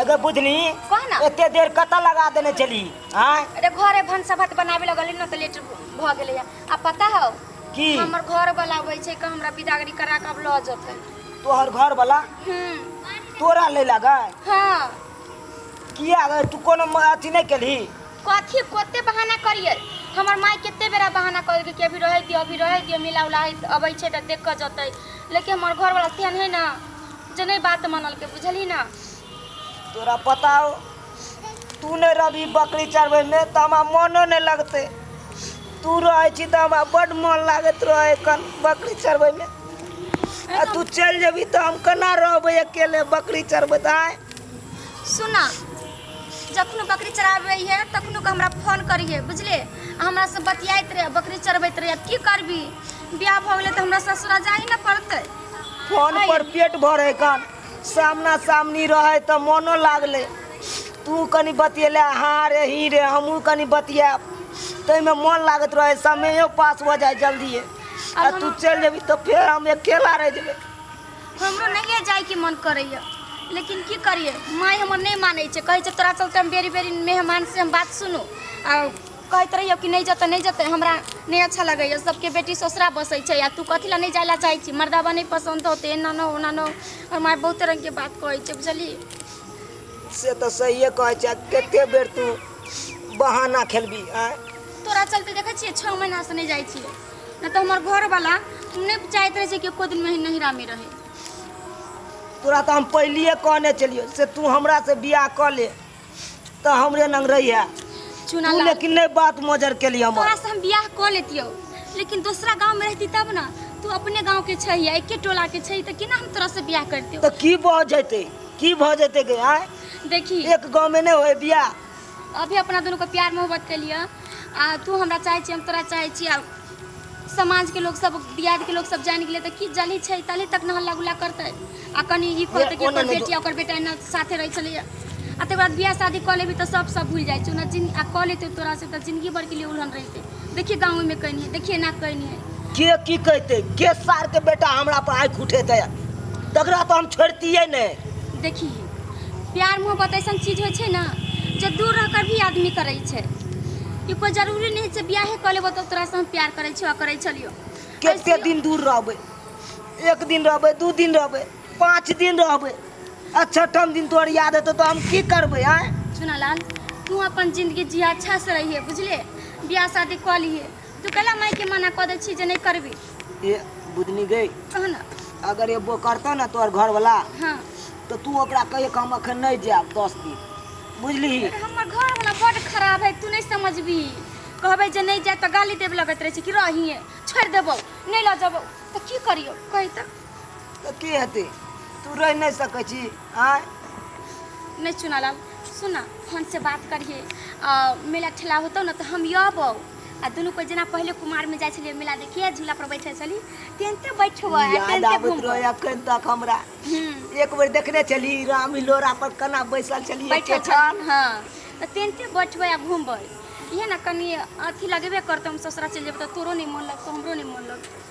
अगर बुझनी कह ना। एते देर कतऽ लगा देने छली आँय? अरे घरे भनसा भात बनावे लगली न तऽ लेट भऽ गेलै आ पता हौ की? हमर घर वाला अबै छै कि हमरा बिदागरी करा के अब लऽ जेतै। तोहर घर वाला तोरा ले लागै? हाँ। किया गे, तू कोनो अथी नहि केलही? कथी कते बहाना करियै, हमर माय कते बेरा बहाना कऽ देलकै कि अभी रहै दियौ, अभी रहै दियौ, मिला उला अबै छै तऽ देख कऽ जेतै, लेकिन हमर घरवला तेहन हइ ने जे नहि बात मानलकै, बुझलही ने। तोरा पता हो, तू नहि रहबही बकरी चरबैमे तऽ हमरा मोनो नहि लगतै। तू रहै छी तऽ हमरा बड्ड मोन लागैत रहै एखन बकरी चरबैमे, आ तू चलि जेबही तऽ हम केना रहबै अकेले बकरी चरबैत? आँय? सुना, जखनो बकरी चराबै है तखनो के हमरा फोन करिहे, बुझले? आ हमरा से बतियाइत रहे, बकरी चरबैत रहे। की करबी, बियाह भऽ गेलै तऽ हमरा ससुरा जाही ने पड़तै। फोन पर पेट भरे कन, सामना सामनी रहै तऽ मोनो लागलै। तू कनि बतियेले हाँ रे ही रे, हमहूँ कनि बतियाब, ताहिमे मोन लागैत रहै, समयो पास भऽ जाइ जल्दिए। आ तू चलि जेबही तऽ फेर हम अकेला रहि जेबै। हमरो नहिए जाइके मन करैए, लेकिन की करियै, माय हमर नहि मानै छै। कहै छै तोरा चलते हम बेरी बेरी मेहमानसँ हम बात सुनू, आ कहैत रहियौ कि नहि जेतै, नहि जेतै, हमरा नहि अच्छा लगैए, सबके बेटी ससुरा बसै छै आ तू कथी लए नहि जाइ लए चाहै छी, मर्दाबा नहि पसन्द होतै, एना न ओना न। आओर माय बहुत रङ्गके बात कहै छै, बुझलियै? से तऽ सहिए कहै छै। कते बेर तू बहाना खेलबी? आँय? तोरा चलते देखै छियै 6 महीनासँ नहि जाइ छियै, नहि तऽ हमर घरवला नहि चाहैत रहै छै कि एको दिन नहिरामे रहै। तोरा तऽ हम पहिलिए कहने छलियौ से तू हमरासँ बियाह कऽ ले तऽ हमरे नंग रहिहे। चुना तू लाल। लेकिन नहि बात मोजर केली हमर। तोरा से हम बियाह कऽ लेतियौ, लेकिन दोसरा गाँव में रहती तब ना। तू अपने गाँव के छै, एके टोला के छै, तऽ केना हम तोरा से बियाह करतियौ? तऽ की भऽ जेतै, की भऽ जेतै गे? आँय? देखी, एक गाँव में नहि होय बियाह। अभी अपना दुनू के प्यार मोहब्बत के लिए आ तू हमरा चाहै छी, हम तोरा चाहै छी, आ समाज के लोग सब, दियाद के लोग सब जानि गेलै तऽ की जली छै तली तक न हल्ला गुल्ला करतै, आ कनि ई कहतै कि ओना ओकर नहि बेटी आ ओकर बेटा एना साथे रहै छलैया। आ तकर बाद बियाह शादी कऽ लेबही तऽ सब सब भूलि जाइ छै। ओना जिन आ कऽ लेतै तोरा से तऽ जिंदगी भरके लिए उलहन रहितै, देखिए गाँव में कनी है, देखिए एना कनी है। के की कहतै, के सार के बेटा हमरा पर आँखि उठेतै, तकरा तऽ हम छोड़तियै नहि। देखी, प्यार मोहब्बत ऐसन चीज होइ छै ने जे दूर रहकर भी आदमी करै छै। ई कोइ जरूरी नहि छै बियाहे कऽ लेबो तऽ तोरासँ हम प्यार करै छियौ आ करै छलियौ। कते दिन दूर रहबै? एक दिन रहबै, 2 दिन रहबै, 5 दिन रहबै, आ छठम दिन तोहर याद एतौ तऽ हम की करबै? आँय? चुनालाल, तू अपन जिंदगी जिया, अच्छा से रहिए, बुझले? बियाह शादी कऽ लिए। तू कैला मायके मना कऽ दै छी जे नहि करबी? ए बुधनी गई, कह ना। अगर एबो करतौ ने तोहर घरवला, हाँ, तऽ तू ओकरा कहिए कि हम अखन नहि जायब 10 दिन, बुझलिही? अरे हमर घरवला बड्ड खराब है, तू नहि समझबी। कहबै जे नहि जाय तऽ गाली देब लगैत रहै छै कि रहिए, छोड़ि देबौ, नहि लऽ जेबौ, तऽ की करियौ, कही तऽ? तऽ की हेतै, तू रहि नहि सकै छी? आँय? नहि चुनालाल, सुन ना, फोन से बात करिहे, आ मेला ठेला होतौ ने तऽ हम अबौ, आ दुनू कोइ जेना पहिले कुमारमे जाइ छलियै मेला देखिए, झूला पर बैठे छली, तेनते बैठबै आ याद तेनते आबैत घुमबै। रहै अखन तक हमरा। एक बेर देखने छली राम हिलोरा पर केना बैसल छली? बैठल एकेठाम। छली, हाँ, तऽ तेनते बैठबै आ घुमबै। इहे ने कनि अथी लगेबे करतौ, हम ससुरा चलि जेबै तऽ तोरो नहि मोन लगतौ, हमरो नहि मोन लगतौ।